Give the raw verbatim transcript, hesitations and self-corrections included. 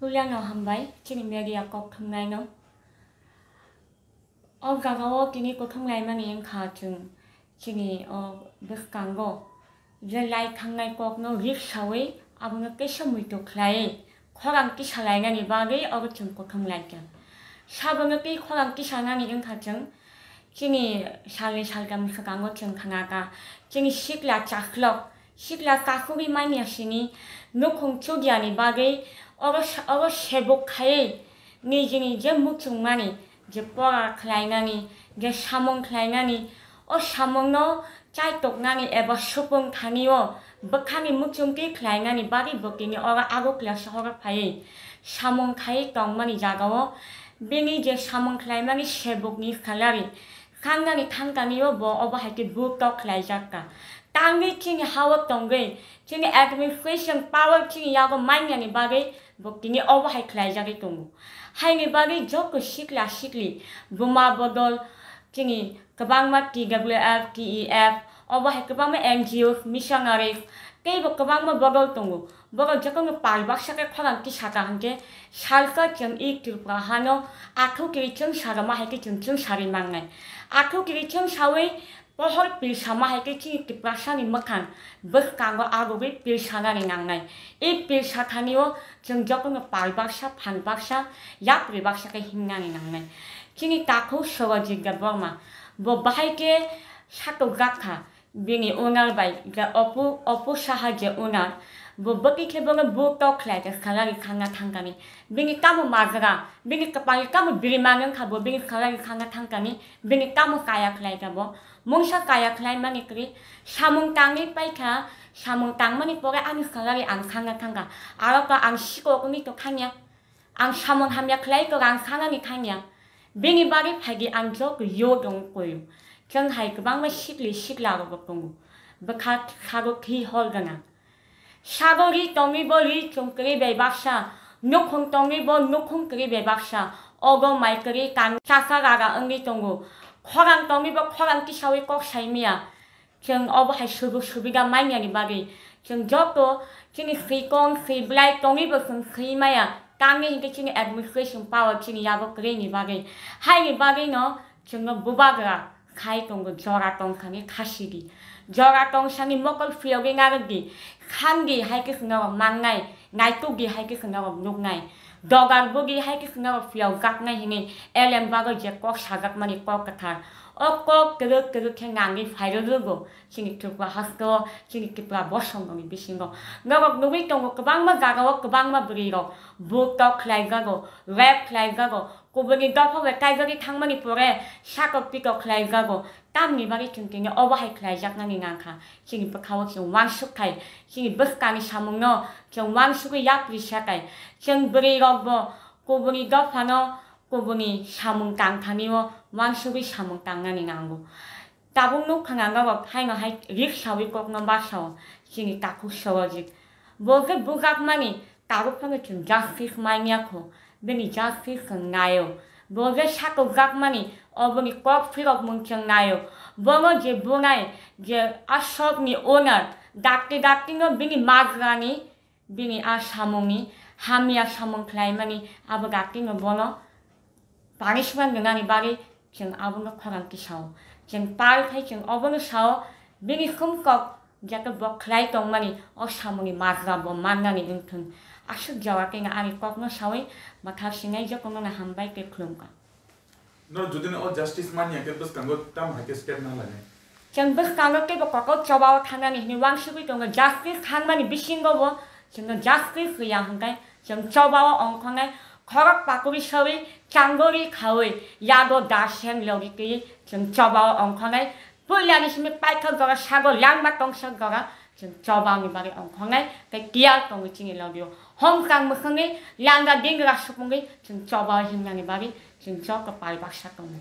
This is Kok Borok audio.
Puilano hambai chini media kok thumnaino. O jagao tini kuthum laimani wngkha chwng chini o bwskango je lai thangnai kokno rik sawi abono kisa muitu khlaiwi khorang kisa lainani bagwi oro chwng kuthum laikha. Sabono tei khorang kisa nani wngkha chwng chini salni saltam swkango chwng khnakha chini sikla chaslok sikla kakhugwi manya sini nukhung chudiani bagwi oro sa-, oro sebuk khaiwi nijini je muchungmani, je pora khlainani, je samung khlainani, o samungno chaitoknani eba supung thani-o bwkhani muchungtwi khlainani bagwi bo tini oro Agartala sohoro phaiwi samung khaiwi tongmani jagao bini je samung khlaimani sebukni salary khangnani thangkani-o bo obo hai khe buk tok khlaijak kha. Tangwi chini ha-o tongwi, chini administration power chini yago manyani bagwi bo tini obo hai khlaijagwi tongo. Haini bagwi joto sikla sikli, buma bodol, chini kwbangma T W F, T E F, obo hai kwbangma N G Os, missionaries, teibo kwbangma bodol tongo. Borok jotono pal baksa khe khorang tisaka hinkhe salsa chwng i Tripura hano athukiri chwng sarama hai khe chwng chwng sarwi mangnai. Athukiri chwng sawi pohor pilsama hai khe chini Tiprasani mwkhang bwskango agugwi pilsanani nangnai. I pilsa thani-o chwng jotono pal baksa, phan baksa, yapri baksa khe himnani nangnai. Chini takhuk Sogojit Debbarma bo bahai khe satokjak kha. Bini owner bai je Opu, Opu Saha je owner, bo bwtwi khe bono buk tok khlai khe salary khangna thangkani. Bini tamo majra, bini kwpalni tamo biri manwi wngkha bo bini salary khangna thangkani, bini tamo kaya khlai kha bo. Mungsa kaya khlai mani kwrwi, samung tangwi paikha, samung tangmani pore ani salary ang khangna thangkha. Aro to ang sikok wngwi to thangya. Ang samung hamya khlai kok ang sanani thangya. Bini bagwi phaidi ang joto yo dong koyo. Chwng hai kwbangma sikli sikla rok bo tongo. Bwkha sago khi hol gwnang. Sago ri tongwi bo ri chwng kwrwi bai baksa. Nukhung tongwi bo nukhung kwrwi bai baksa. Ogo mai kwrwi kan chasa rara wngwi tongo. Khorang tongwi bo khorang tisawi kok sai maya. Chwng obo hai sujuk subida manyani bagwi chwng joto chini swikong swiblai tongwibo chwng swi maya, tamni hinkhe chini administration power chini yago kwrwini bagwi. Haini bagwino chwngno bubagra khai tongo, jora tongthani khasidi, jora tongthani mokol phiyogwi narwkdi, khangdi hai khe chwngno mangnai, naitukdi hai khe chwngno nuknai. Dogar bwgwi hai khe chwngno phiyokjaknai hinwi elem bagwi je kok sajakmani kok kwthar. O kok kwrwk kwrwk khe nangwi phairwrwgo chini Tripura hasteo, chini Tripura bosongrokni bisingo. Norok nugwi tongo kwbangma jagao kwbangma bwrwirok buk tok khlaijago, rape khlaijago, kubuini dopha bai kaijagwi thangmani pore satok pitok khlaijago. Tamni bagwi chwng tini obo hai khlaijaknani nangkha? Chini bwkhao chwng uansuk thai, chini bwskangni samungno chwng uansugwi yapri sa thai. Chwng bwrwi rokbo kubuni dophano, kubuni samung tang thani-o uansugwi samung tangnani nango. Tabuk nuk khna norok haino hai rik sawi kokno basa-o chini takhuk Sogojit. Bo khe bujakmani tabuk phano chwng justice manya kho, bini justice chwng naio. Bo je satokjakmani, oboni kok phirokmung chwng naio. Bono je bunai, je a shopni owner, dakti daktino bini majrani, bini a samungni, hamya samung khlaimani, abo daktino bono punishment rwnani bagwi chwng abono khorang tisao. Chwng pal khai chwng obono sao, bini khumkok jata bo khlai tongmani o samungni majra bo mannani wngthung. Aswk jora khe ani kokno sawi mwthar sinai jotono no hambai tei khulumkha. No, jodi no o justice manya khe bwskango tamo hai khe step na lainai? Chwng bwskango teibo kokol chobao thangnani hinwi uansugwi tongo. Justice thangmani bisingo bo chwngno justice rwya hwnkhe chwng chobao ongkhongnai, khorok pakuri sawi, changori khawi, yago dasen logi twi chwng chobao ongkhongnai. Puilani simi paithak jora sago langma tongsak jora chwng chobani bagwi ongkhongnai tei tiyar tongo chini logio. Homkang mwkhwngni langa dingra supungwi chwng chobao himnani bagwi chwng joto pal baksa tongo.